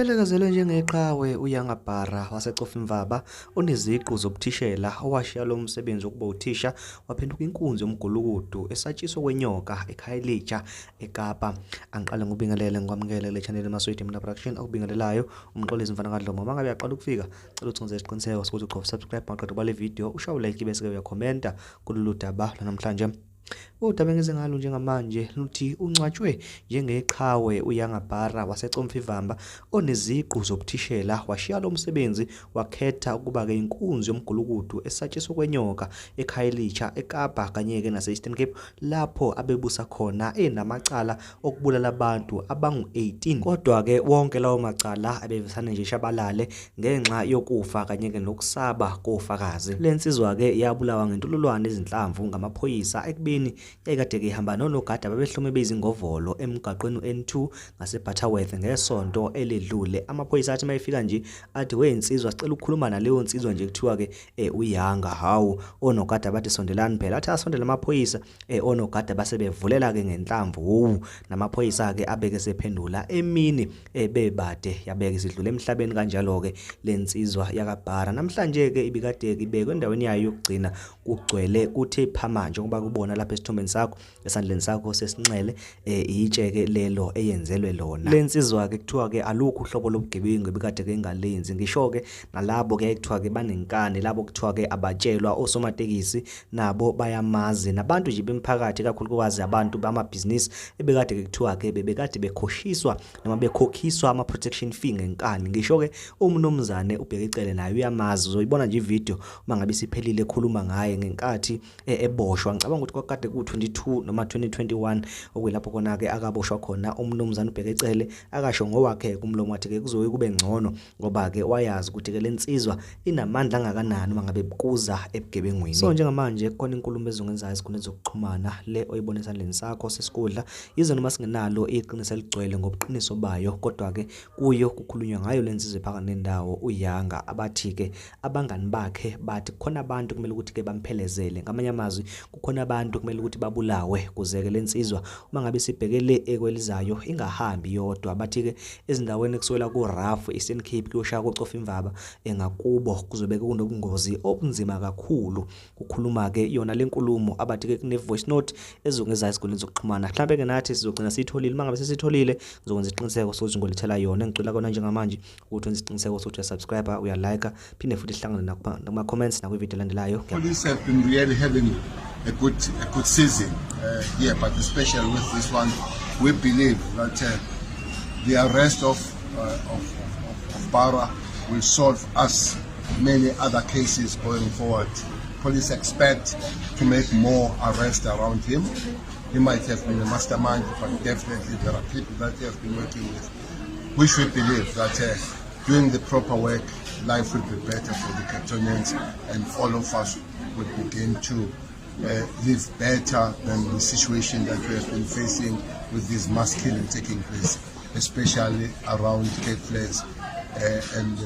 Uphelekezelwe njengeqhawe uYanga Bara waseCofimvaba oneziqu zobuthishela owashiya lo msebenzi wokuba uthisha waphenduka inkunzi yomgulukudu esatshiswa kwenyoka eKhayelitsha eKapa. Angiqale ngikubingelele ngikwamukele kule channel Maswidi Mina Production okubingelelayo uMxolisi mfana kaDlomo. Uma ngabe uyaqala ukufika cela ukuthi wenze isiqiniseko sokuthi ucofa subscribe maqeda ubale video ushaye like bese ke uyakhomenta kulolu daba lwanamhlanje. Udaba engize ngalo njengamanje luthi ungcwatshwe njengeqhawe uYanga Bara waseComfivamba oneziqu zobuthishela washiya lo msebenzi wakhetha ukuba-ke inkunzi yomgulukudu esatshiswa kwenyoka eKhayelitsha eKapa kanye-ke nase-Eastern Cape lapho abebusa khona enamacala okubulala abantu abangu-18. Kodwa-ke wonke lawo macala abevesane nje shabalale ngenxa yokufa kanye-ke nokusaba kofakazi. Le nsizwa-ke yabulawa ngentululwane izinhlamvu ngamaphoyisa ekubeni yayikade-ke ihamba nonogada ababehlome beyizingovolo emgaqweni u-N2 ngaseButterworth ngesonto eledlule. Amaphoyisa athi uma efika nje athi we nsizwa sicela ukukhuluma naleyo nsizwa nje kuthiwa-ke uyanga. Hawu, onogada bathi sondelani phela. Athi asondele amaphoyisa onogada base bevulela ke ngenhlamvu wu namaphoyisa ke abeke sephendula emini bebade yabeke isidlula emhlabeni kanjalo ke lensizwa yakaBhara. Namhlanje ke ibikade ibekwe endaweni yayo yokugcina kugcwele kuthe phama njengoba kubona lapha esithombeni sakho esandleni sakho sesinxele itshe ke lelo eyenzelwe lona lensizwa ke kuthiwa ke alukho uhlobo lobugebengu ebikade ke ingalenzi ngisho ke nalabo ke kuthiwa ke banenkani labo kuthiwa ke abatshelwa osomatekisi nabo bayamazi nabantu nje bemphakathi kakhulukazi abantu bamabhizinisi ebekade ke kuthiwa ke bebekade bekhoshiswa noma bekhokhiswa ama protection fee ngenkani ngisho ke umnumzane uBheki Cele naye uyamazi. Uzoyibona nje ivideo uma ngabe isiphelile ekhuluma ngaye ngenkathi eboshwa. Ngicabanga ukuthi kwakade ku-22 noma 2021 okuyilapho khona ke akaboshwa khona umnumzane uBheki Cele akasho ngowakhe kumlomo wathi ke kuzoye kube ngcono ngoba ke wayazi ukuthi ke lensizwa inamandla angakanani uma ngabe kuza ebugebengwini. So njengamanje kukhona inkulumo ezongenzayo ezikhundleni zokuxhumana le oyibona esandleni sakho sesikudla yize noma singenalo iqiniso eligcwele ngobuqiniso bayo kodwa ke kuyo kukhulunywa ngayo lensizwa ephakathi nendawo uYanga abathi ke abangani bakhe bathi kukhona abantu kumele ukuthi ke bamphelezele. Ngamanye amazwi kukhona abantu kumele ukuthi babulawe kuze ke lensizwa uma ngabe sibhekele ekwelizayo ingahambi yodwa. Bathi ke ezindaweni kusukela ku-Rough Eastern Cape kuyoshaya koCofimvaba engakubo kuzobe kunobungozi obunzima kakhulu. Kukhuluma ke yona lenkulumo abathi ke kune voice note ezongezayo esikoleni zokuxhumana. Mhlambe ke nathi sizogcina siyitholile, uma ngabe sesitholile ngizokwenza isiqiniseko sokuthi ngolethela yona. Engicela kona njengamanje ukuthi wenze isiqiniseko sokuthi uyasubscribe, uyalike, phinde futhi sihlangane nakuma-comments nakwividiyo elandelayo. Police have been really having a good season here, but especially with this one, we believe that the arrest of Bara will solve us many other cases going forward. Police expect to make more arrests around him. He might have been a mastermind, but definitely there are people that he has been working with, which we believe that doing the proper work, life will be better for the Capetonians and all of us will begin to live better than the situation that we have been facing with this mass killing taking place, especially around Cape Flats and